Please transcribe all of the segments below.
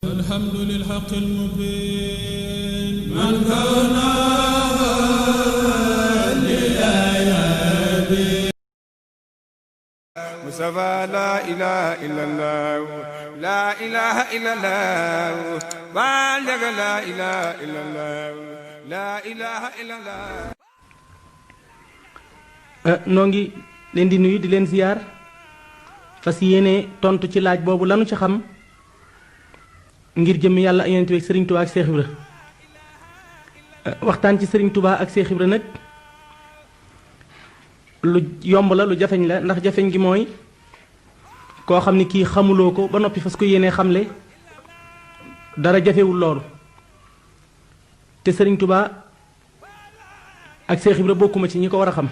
الحمد للحق المبين من كان لآياته مصطفى لا إله إلا الله لا إله إلا الله بالغ لا إله إلا الله لا إله إلا الله. noo ngi leen di nuyu di leen ziyaar fas yéene tontu ci laaj boobu lanu ci xam ngir jëm yàlla yonent bi ak Serigne Touba ak Cheikh Ibra waxtaan ci Serigne Touba ak Cheikh Ibra nag lu yomb la lu jafeñ la ndax jafeñ gi mooy koo xam ni kii xamuloo ko ba noppi fas ko yéenee xamle dara jafewul loolu te Serigne Touba ak Cheikh Ibra bokkuma ci ñi ko war a xam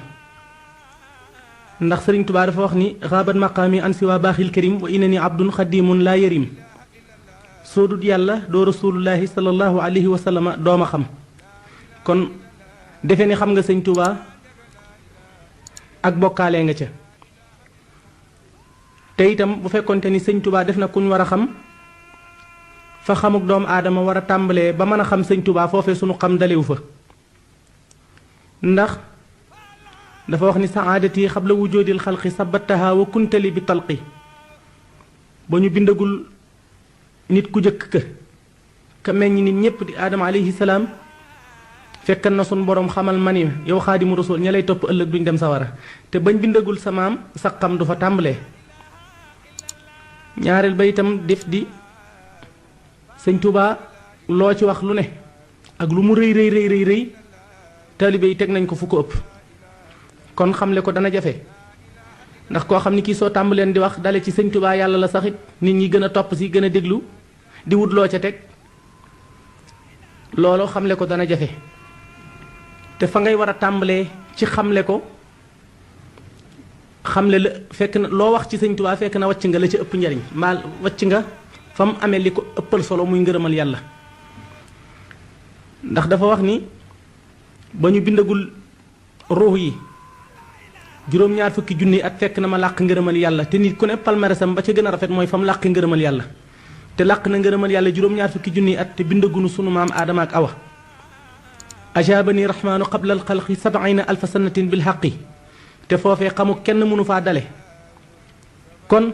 ndax Serigne Touba dafa wax ni xaabat maqaami an siwa baaxil karim wa innani abdun xadimun laa yarim soo dut yàlla doo rasulullahi sallallahu alayhi wa sallama dooma xam kon defe ni xam nga sëñ Touba ak bokkaale nga ca te itam bu fekkonte ni sëñ Touba def na kuñ war a xam fa xamuk doomu aadama war a tàmbalee ba mën a xam sëñ Touba foofee sunu xam dalewu fa ndax dafa wax ni saadati xabla wujoodil xalqi sabataha wa kuntali bi talqi ba ñu bindagul nit ku jëkk ka meññ nit ñépp di aadama alayhi salaam fekkan na sun borom xamal ma ni yow xaadimu rasul ña lay topp ëllëg duñ dem sawara te bañ bindagul sa maam sa xam du fa tàmbalee ñaareel ba itam def di sëñ Touba loo ci wax lu ne ak lu mu rëy rëy rëy rëy rëy taalibe yi teg nañ ko fu ko ëpp kon xamle ko dana jafe ndax koo xam ni kii soo tàmbaleen di wax dale ci sëñ Touba yàlla la saxit nit ñi gën a topp si gën a déglu di wut loo ca teg loolu xamle ko dana jafe te fa ngay war a tàmbalee ci xamle ko xamle la fekk na loo wax ci sëñ Touba fekk na wàcc nga la ca ëpp njariñ mbaa wàcc nga fa mu amee li ko ëppal solo muy ngërëmal yàlla ndax dafa wax ni ba ñu bindagul ruux yi juróom-ñaar fukki junni at fekk na ma làq ngërëmal yàlla te nit ku ne palmarèsam ba ca gën a rafet mooy fa mu làq ngërëmal yàlla te làq na ngërëmal yàlla juróom-ñaar fukki junni at te bindagunu sunu maam aadama ak awa ajaabani rahmaanu qabla al xalqi sab'ina alfa sanatin bil xaqi te foofee xamu kenn mënu faa dale kon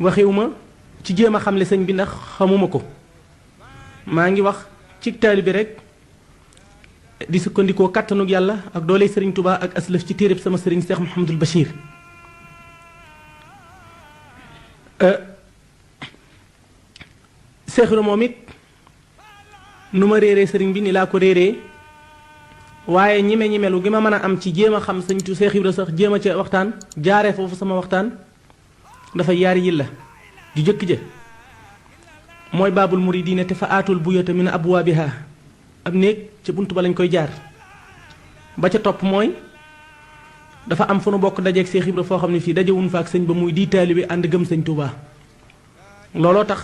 waxiw ma ci jéem a xamle sëñ bi ndax xamuma ko maa ngi wax ci taalibe rek di sukkandikoo kàttanug yàlla ak dooley sëriñ Touba ak aslëf ci téereb sama sëriñ Cheikh Mouhamadul Bachir Cheikh Ibra moom it nu ma réeree sëriñ bi ni laa ko réeree waaye ñime-ñimelu gi ma mën a am ci jéem a xam sëñ Cheikh Ibra sax jéem a ca waxtaan jaaree foofu sama waxtaan dafa yaari yilla ju jëkk ja mooy baabul muridiina te fa aatul buyata min abwaabiha ab néeg ca bunt ba lañ koy jaar ba ca topp mooy dafa am fu nu bokk dajeeg Cheikh Ibra foo xam ne fii dajewuñ fa ak sëñ ba muy di taalibe ànd gëm sëñ Touba looloo tax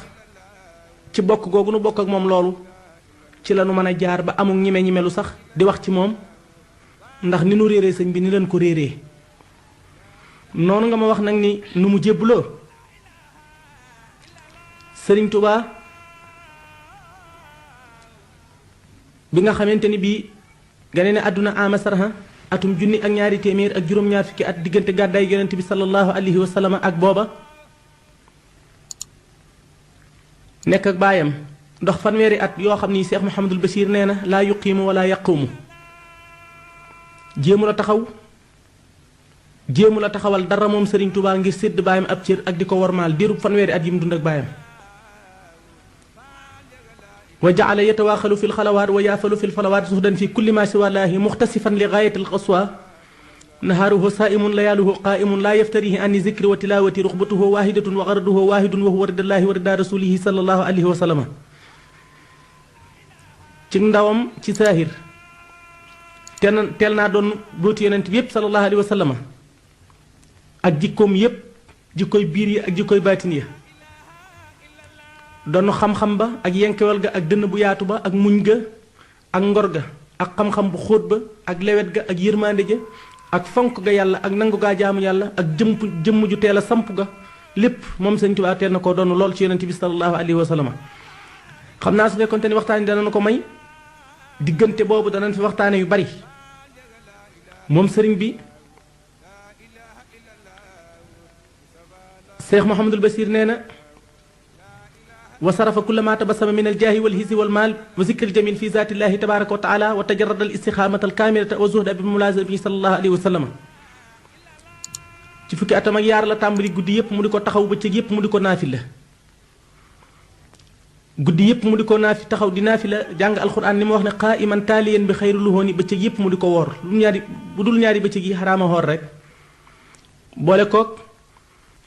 ci bokk googu nu bokk ak moom loolu ci la nu mën a jaar ba amul ñime-ñimelu sax di wax ci moom ndax ni nu réeree sëñ bi ni leen ko réeree noonu nga ma wax nag ni nu mu jébbaloo sëriñ Touba bi nga xamante ni bii gane ne àdduna ama sarha atum junni ak ñaari téeméer ak juróom-ñaar fukki at diggante gàddaay yonent bi sallallahu alayhi wa sallam ak booba nekk ak baayam ndox fanweeri at yoo xam ni Cheikh Mouhamadul Bachir nee na laa yuqiimu wala yaquumu jéemu la taxaw jéemu la taxawal dara moom Serigne Touba ngir sédd baayam ab cër ak di ko wormaal diirub fanweeri at yi mu dund ak baayam wa jaala yatawaaxalu fi lxalawaat wa yaafalu fi lfalawaat suxdan fi kulli ma siwallaahi muxtasifan li gaayati alqaswa nahaaruhu saaimun layaaluhu qaaimun laa yaftarihi ani zikri wa tilaawati ruxbatuhu waahidatun wa garaduhu waahidun wa huwa ridallaahi wa rida rasulihi sallallahu alayhi wa sallama ci ndawam ci saahir teel naa doon booti yonent bi yépp sallallahu alayhi wa sallama ak jikkoom yépp jikkoy biir yi ak jikkoy baatin ya doon xam-xam ba ak yenkewal ga ak dënn bu yaatu ba ak muñ ga ak ngor ga ak xam-xam bu xóot ba ak lewet ga ak yërmande ja ak fonk ga yàlla ak nangu gaa jaamu yàlla ak jëmm ju teel a samp ga lépp moom sëñ Tuubaa teel na koo doon lool ci yonent bi sallallahu alayhi wa sallam. xam naa su fekkoonte ni waxtaan yi danañ ko may diggante boobu danañ fi waxtaane yu bari moom sëriñ bi Cheikh Mouhamadul Basir nee na wa sarafa kulla ma tabassama min aljaahi walhisi walmaal wa zikri aljamil fi zaatillahi tabaraka wa taala wa tajarrada alistixaamata alkaamilata wa zuhda bi mulazami sallallahu alayhi wa sallam. ci fukki atam ak yaar la tàmbali guddi yëpp mu di ko taxaw bëccëg yëpp mu di ko naafila guddi yëpp mu di ko taxaw di naafila jàng alquran ni ma wax ne qaa'iman taaliyan bi xayri luhooni bëccëg yëpp mu di ko woor bu dul ñaari bëccëg yi xaraama woor rek boole koog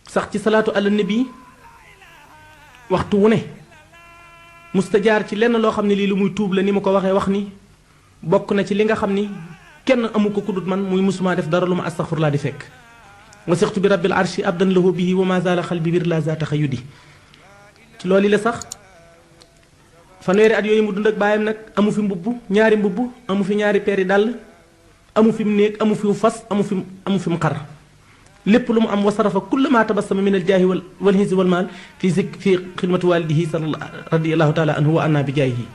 sax ci salaatu ala nabi waxtu wu ne mustajaar ci lenn loo xam ne lii lu muy tuub la ni ma ko waxee wax ni bokk na ci li nga xam ni kenn amu ko kudut man muy musuma def dara lu ma astaxfirullah di fekk wasixtu bi rabbil arshi abdan lahu bihi wa ma zaala xalbi bir la zaata xayudi ci loolu la sax fanweeri at yooyu mu dund ak baayam nag amu fi mbubb ñaari mbubb amu fi ñaari peeri dàll amu fi mu néeg amu fi fas amu fi mu xar lépp lu mu am wasarafa kulla ma tabassama min aljaahi wal hizzi wal maal fi xidmati walidihi radiyallahu taala anhu wa anna bi jaahihi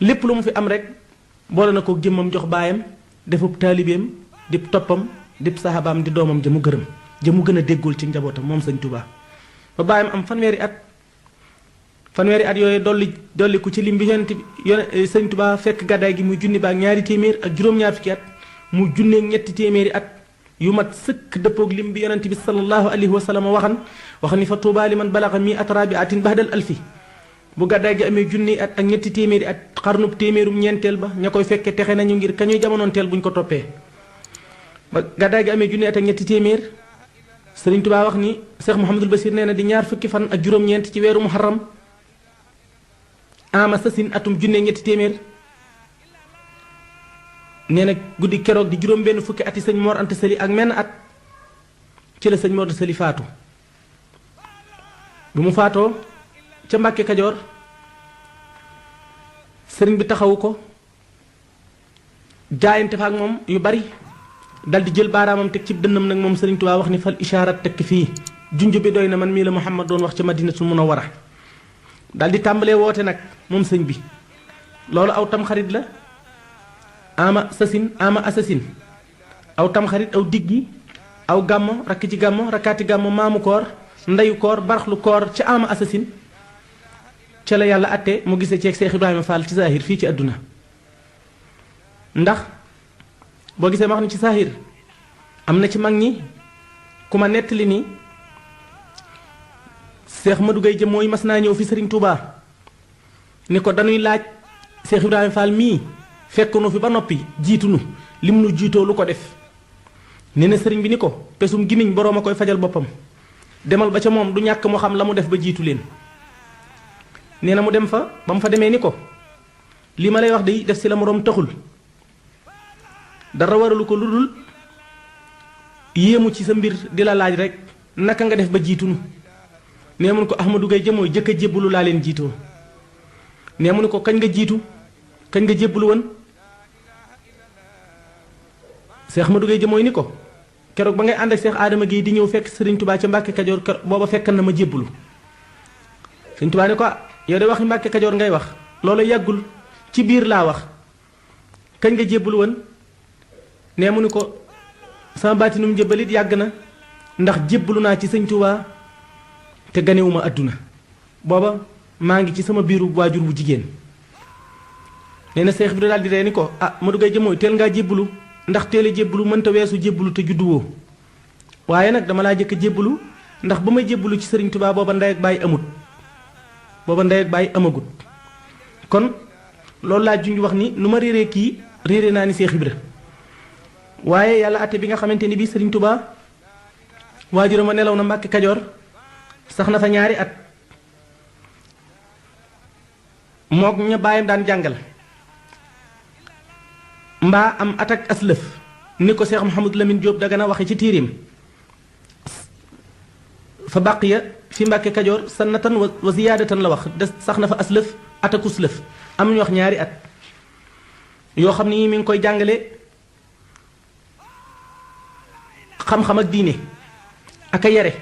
lépp lu mu fi am rek boole na ko jëmmam jox baayam defub taalibeem di toppam di sahabaam di doomam jëmu gërëm jëmu gën a déggul ci njabootam moom sëñ Tuubaa ba baayam am fanweeri at yooyu dolli ku ci lim bi sëñ Tuubaa fekk gàddaay gi muy junni baak ñaari téeméer ak juróom-ñaar fukki at mu junneeg ñetti téeméeri at yu mat sëkk dëppoog lim bi yonent bi sallallahu alayhi wa sallam wax ni fa tuubaa li man balaxa mi at rabiatin bahdal alfi bu gàddaay gi amee junni at ak ñetti téeméeri at xarnub téeméerum ñeenteel ba ña koy fekke texe nañu ngir kañuy jamonoonteel buñ ko toppee ba gàddaay gi amee junni at ak ñetti téeméer Sëriñ Tuubaa wax ni Cheikh Mouhamadul Basir nee na di ñaar fukki fan ak juróom-ñeent ci weeru muharram ama sasin atum junne ñetti téeméer nee na guddi keroog di juróom benn fukki ati sëñ Mor Anta Sali ak menn at ci la sëñ Mor Anta Sali faatu bi mu faatoo ca Mbàkke Kajoor sëriñ bi taxawu ko jaayante fa ak moom yu bari dal di jël baaraamam teg ci dënnam nag moom sëriñ Tuubaa wax ni fal ishaarat tekk fii junj bi doy na man mii la Muhammad doon wax ca Madinatul Munawwara dal di tàmbalee woote nag moom sëñ bi loolu aw tamxarit la ama assasine aw tamxarit aw diggi aw gàmmo rakk ci gàmmo rakkaati gàmmo maamu koor ndeyu koor baraxlu koor ca ama assasine ca la yàlla atte mu gisee ceeg Seex Ibrahima Fall ci saahir fii ci àdduna ndax boo gisee ma xam ne ci saahir am na ci mag ñi ku ma nettali ni Seex Madou Gueye jëm mooy mas naa ñëw fi Sëriñ Tuubaa ni ko dañuy laaj Seex Ibrahima Fall mii fekk nu fi ba noppi jiitu nu lim nu jiitoo lu ko def nee na sëriñ bi ni ko pesum gimiñ boroom a koy fajal boppam demal ba ca moom du ñàkk mu xam la mu def ba jiitu leen nee na mu dem fa ba mu fa demee ni ko li ma lay wax de def si la moroom taxul dara waralu ko lu dul yéemu ci sa mbir di la laaj rek naka nga def ba jiitu nu nee mun ko Ahmadou Gueye jëmooy jëkk a jébbalu laa leen jiitoo nee mu ni ko kañ nga jiitu kañ nga jébbalu woon Seex Ahmadou Gueye jëmooy ni ko keroog ba ngay ànd ak Seex Adama Gueye di ñëw fekk Sëriñ Tuubaa ca Mbàkke Kajoor booba fekk na ma jébbalu Sëriñ Tuubaa ni ko yow de waxi Mbàkke Kajoor ngay wax loolu yàggul ci biir laa wax kañ nga jébbalu woon nee mu ni ko sama baatinum jébbalit yàgg na ndax jébbalu naa ci Sëriñ Tuubaa te ganewuma àdduna booba maa ngi ci sama biiru waajur bu jigéen nee na seex bi daal di ree ni ko Madou Gueye jëmooy teel ngaa jébbalu ndax teel a jébbalu mënta weesu jébbalu te judduwoo waaye nag dama laa jëkk a jébbalu ndax ba may jébbalu ci Sëriñ Tuubaa booba ndey ak bàyyi amut booba ndey ak bàyyi amagut kon loolu laa junj wax ni nu ma réeree kii réeree naa ni Seex Ibra waaye yàlla atte bi nga xamante ni bii Sëriñ Tuubaa waajuram ma nelaw na Mbàkke Kajoor sax na fa ñaari at mook ña bàyyam daan jàngal mbaa am at ak aslëf ni ko Seex Mouhamadou Lamine Diop Dagana waxe ci tiirim fa baqiya fi Mbàkke Kajoor sannatan wa ziyaadatan la wax des sax na fa aslëf at ak uslëf am ñu wax ñaari at yoo xam ni mi ngi koy jàngale xam-xam ak diine ak a yare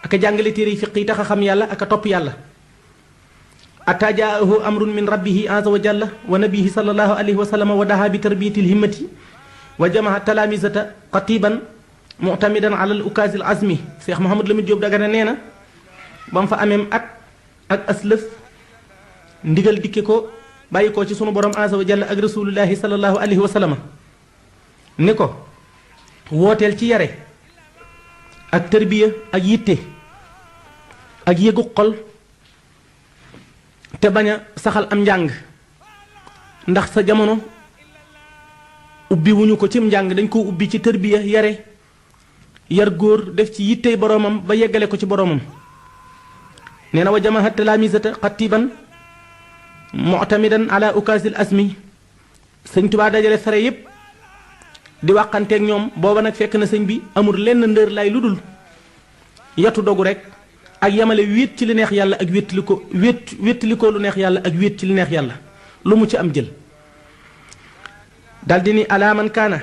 ak a jàngale téere yi fiq yi tax a xam yàlla ak a topp yàlla ataa jaahu amrun min rabbihi azza wa jalla wa nabihi sallallahu alayhi wa sallam wa daha bi tarbiyati lhimmati wa jamaa talamisata qatiban mu'tamidan ala al ukaasi al azmi Cheikh Mouhamadou Lamine Diop Dagana nee na ba mu fa ameem at ak aslëf ndigal dikke ko bàyyi ko ci sunu borom azza wa jalla ak rasulullahi sallallahu alayhi wa sallam ni ko wooteel ci yare ak tërbiya ak yitte ak yëgu xol te bañ a saxal am njàng ndax sa jamono ubbi wuñu ko cim njàng dañ koo ubbi ci tërbiya yare yar góor def ci yittey boroomam ba yeggale ko ci boroomam nee na wa jamaha talaamisata xatiban mu'tamidan ala ukaasil asmi sëñ Tuubaa dajale fere yépp di waxanteeg ñoom booba nag fekk na sëñ bi amul lenn ndër lay lu dul yatu dogu rek ak yamale wéet ci li neex yàlla ak wéttali ko lu neex yàlla ak wéet ci li neex yàlla lu mu ci am jël daldi ni ala man kaana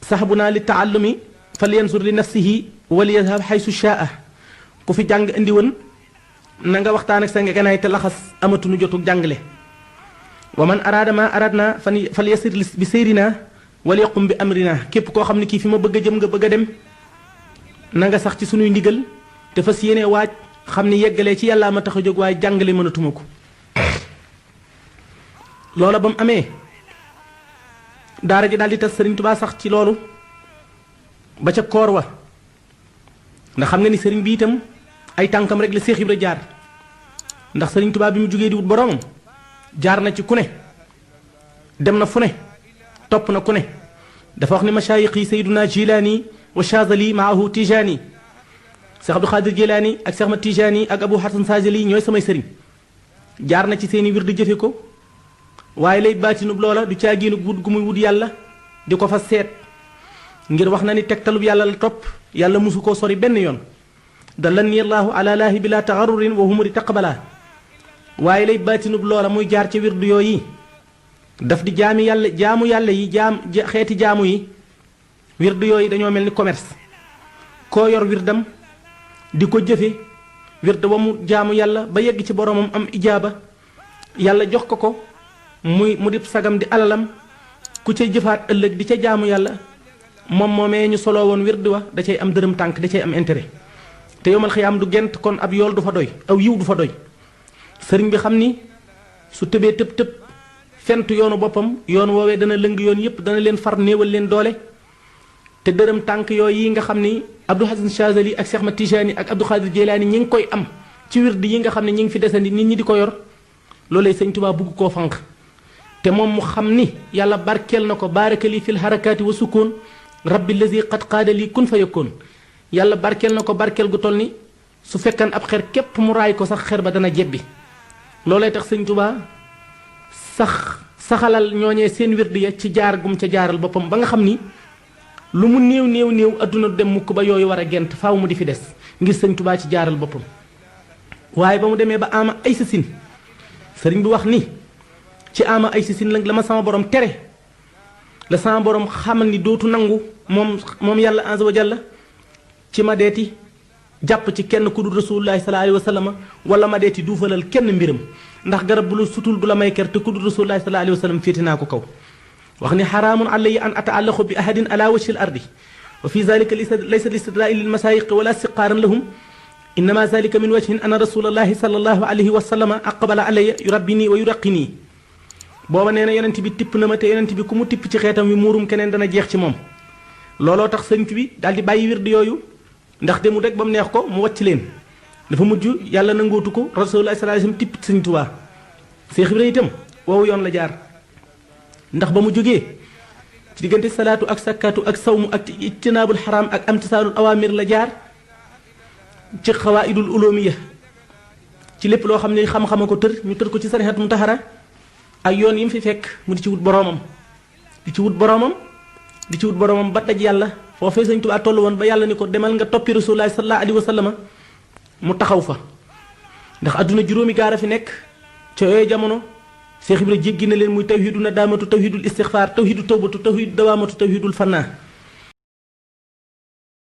saxbuna li taallumi fal yansur li nafsihi wal yazhab xaysu shaa ku fi jàng indi woon na nga waxtaan ak sa ngeganaay te laxas amatunu jotug jàngale wa man araada ma aradna fal yasir bi seyrina wal yaqum bi amrina képp koo xam ne kii fi ma bëgg a jëm nga bëgg a dem na nga sax ci sunuy ndigal te fas yéene waaj xam ni yeggalee ci yàllaa ma tax a jóg waaye jàngale mënatuma ko loola ba mu amee daara ji daal di tas sëriñ Tuubaa sax ci loolu ba ca koor wa ndax xam nga ni sëriñ bi itam ay tànkam rek la Seex Ibra jaar ndax sëriñ Tuubaa bi mu jógee di wut boromam jaar na ci ku ne dem na fu ne topp na ku ne dafa wax ni mashaayix yi sayduna jilaani wa chazali maahu tijaani Cheikh Abdou Khadir Jilaani ak Cheikh Ahmad Tijaani ak Abou Hasan Sajali ñooy samay sëriñ jaar na ci seeni wir di jëfe ko waaye lay baatinub loola du caagiinu wut gu muy wut yàlla di ko fa seet ngir wax na ni tegtalub yàlla la topp yàlla musu koo sori benn yoon dalani allahu ala laahi bila taxarurin wa humuri taqbala waaye lay baatinub loola muy jaar ci wirdu yooyu daf di jaamu yàlla yi xeeti jaamu yi wirdu yooyu dañoo mel ni commerce koo yor wirdam di ko jëfe wird wa mu jaamu yàlla ba yegg ci boromam am ijaaba yàlla jox ko mu di sagam di alalam ku cay jëfaat ëllëg di ca jaamu yàlla moom moomee ñu soloo woon wird wa da cay am dërëm tànk da cay am intérêt te yomal xiyaam du gent kon ab yool du fa doy aw yiw du fa doy sëriñ bi xam ni su tëbee tëb fent yoonu boppam yoon woowee dana lëng yoon yépp dana leen far néewal leen doole te dërëm tànk yooyu yi nga xam ni Abdou Hasan Chazali ak Cheikh Ahmad Tijaani ak Abdou Khadir Jilaani ñi ngi koy am ci wirdi yi nga xam ne ñi ngi fi desandi nit ñi di ko yor loolee sëñ Tuubaa bugg koo fanq te moom mu xam ni yàlla barkeel na ko baarakali fil harakaati wa sukkoon rabbi lazi qad qaada li kun fa yakkoon yàlla barkeel na ko barkeel gu toll ni su fekkan ab xer képp mu raay ko sax xer ba dana jebbi loolee tax sëñ Tuubaa saxalal ñooñee seen wirdi ya ci jaar gum ca jaaral boppam ba nga xam ni lu mu néew adduna du dem mukk ba yooyu war a gent faaw mu di fi des ngir sëñ Tuubaa ci jaaral boppam waaye ba mu demee ba ama ay sasin sëriñ bi wax ni ci ama ay sasin la ma sama borom tere la sama borom xamal ni dootu nangu moom yàlla azza wa jalla ci ma deeti jàpp ci kenn ku dul rasulullahi sallallahu alayhi wa sallam wala ma deeti duufalal kenn mbiram ndax garab bu la sutul du la may ker te ku dul rasulullahi sallallahu alayhi wa sallam féeti naa ko kaw wax ni xaraamun alayya an ataallaqu bi ahadin ala wajhi al ardi wa fi zalika laysa listidraai lil masaayiqi wala istiqaaran lahum innama zalika min wajhin ana rasulallahi sallallahu alayhi wa sallama aqbala alayya yurabbini wa yuraqini booba nee na yonent bi tipp na ma te yonent bi ku mu tipp ci xeetam wi muurum keneen dana jeex ci moom looloo tax sëñ bi daal di bàyyi wird yooyu ndax demul rek ba mu neex ko mu wàcc leen dafa mujj yàlla nangootu ko rasulullahi sallallahu alayhi wa sallam tipp ci sëñ Tuubaa Seex Ibra itam woowu yoon la jaar ndax ba mu jógee ci diggante salaatu ak sakkaatu ak sawmu ak ijtinaabul xaraam ak amtisaalul awaamir la jaar ci xawaidul uloomiya ci lépp loo xam ne xam-xama ko tër ñu tër ko ci sarixat mutahara ak yoon yi mu fi fekk mu di ci wut boroomam ba daj yàlla foofee sëñ Tuubaa toll woon ba yàlla ni ko demal nga toppi rasulullaahi sallallaahu alayhi wa sallam mu taxaw fa ndax adduna juróomi gaara fi nekk ca yooyu jamono Seex Ibra jéggi na leen muy tawhidu nadaamatu tawhidul istixfaar tawhidu tawbatu tawhidu dawaamatu tawhidul fannaa